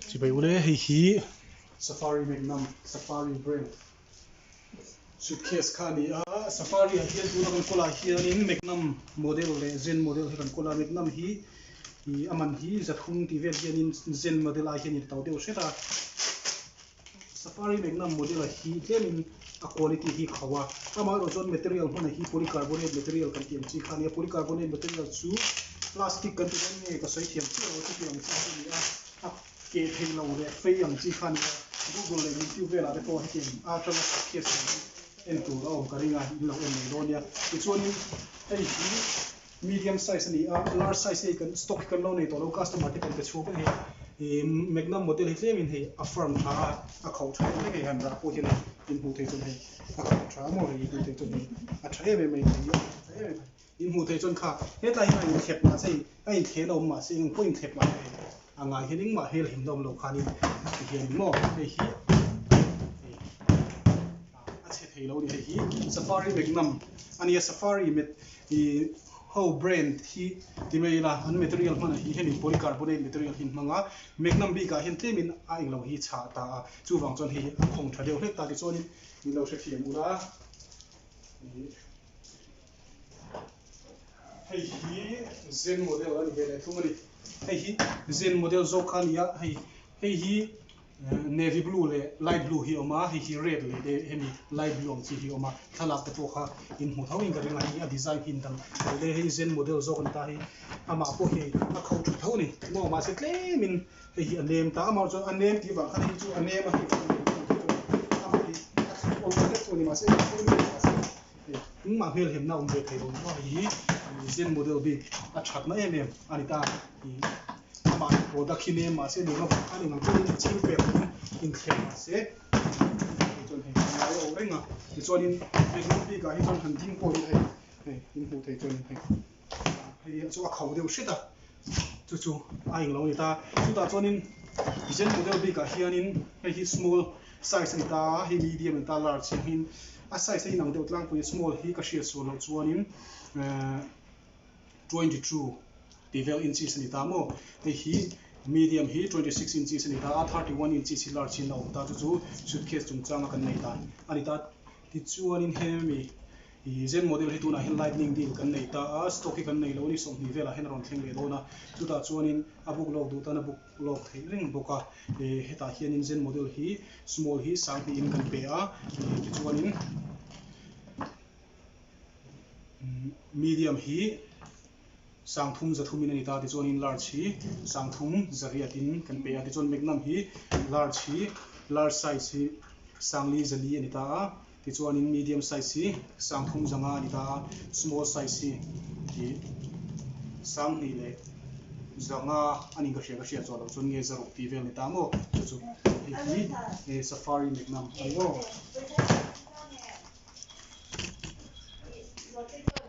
Chibai ule hei hi Safari Magnum Safari brand suitcase kha a ni a Safari ah hian tuna kan kawl ah hianin Magnum model leh Zen model hi kan kawl a Magnum hi ih a man hi zathum tih vel hianin Zen model ai hian in to deuh hret a Safari Magnum model ah hi tlemin a quality hi khauh a amaherawh chuan material hman ah hi polycarbonate material kan tih ang chi kha a ni a polycarbonate material chu plastic kan ti dawn nge ka sawi thiam chiah lo chutiang ang chi chu a ni a a keh thei lo leh fei ang chi kha a ni a Google leh YouTube velah te pawh hetiang a atanga suitcase ang hi en tur a awm ka ring a in lo en mai dawn nia tichuanin hei hi Medium size a ni a, large size hei kan stock hi kan lo nei tawh lo, customer te kan pe chhuak vek hei. Ih Magnum model hi tlemin hei a firm tha a, a khauh tha em em hei han rah pawh hian in hmuh theih chuan hei a khauh tha maw hei in hmuh theih chuan hei a tha em em a ni a tha em em a in hmuh theih chuan kha hetlai hian a inthlep mahse hei a inthleh na awm mahse eng pawh inthlep mahse hei a ngai hian engmah hel him na awm lo khanin tihian maw hei hi hei a chhe thei lo a ni hei hi Safari Magnum a nia Safari met Ih ho brand hi ti mai ila an material hman ah hi hemi polycarbonate material hi an hmang a, Magnum bik ah hian tlemin a englo hi chhah ta a, chuvang chuan hei hi a khawng tha deuh hlek ta tichuanin min lo hrethiam ula ih hei hi Zen model a ni ve leh thung a ni, hei hi Zen model zawk kha a ni a, hei hei hi. Navy blue leh light blue hi a awm a, hei hi red leh te hemi light blue ang chi hi a awm a, thlalak te pawh kha in hmu tho in ka ring a, hei a design hi in dang leh hei zen model zawk a ni ta hei amah pawh hi a kho tha tho a ni maw mahse tlem in hei hi a nem ta amah chuan a nem tih vang khan hei chu a nem a hei chu a nem amah hi a thleng awm vek chu a ni mahse hei engmah hmel hemna awm ve thei lo maw hei hi zen model bik a thatna em em a ni ta ih. Amah hi product hi nem mahse ni lovang a ni ang chuan in chhing pek in inthleng mahse hei chuan hei a ngai lo reng a tichuanin hei hnung bikah hi chuan han ding pawh hi hei hei in hmuh theih chuan hei hei chu a kho deuh hret a chu chu a englo a ni ta chutah chuanin zen model bikah hianin hei hi small size a ni ta a hei medium a ni ta large hi a size a inang deuh tlangpui a small hi ka hriat sual loh chuanin ehh. 22 tih vel inches a ni ta maw? Hei hi medium hi 26 inches a ni ta a, 31 inches hi large in a awm ta, chu chu suitcase chungchanga kan nei dan a ni ta. Tichuanin hemi ih Zen model hi tunah hian lightning deal kan nei ta a, stock hi kan nei lo a ni, 20 velah hian a rawn thleng leh dawn a, chutah chuanin a book lawk duh tan a book lawk theih reng bawk a, ih hetah hianin Zen model hi small hi sanghnihin kan pe a, ih tichuanin. Medium hi sangthum zathumin a ni ta tichuanin large hi sangthum zariatin kan pe a tichuan magnum hi large hi large size hi sangli zali a ni ta a tichuanin medium size hi sangthum zanga a ni ta a small size hi ih sanghnih leh zanga a ni ka hria ka hriat chuan loh chuan nge zaruk tih vel a ni ta maw chu chu hei hi safari magnum a ni aw.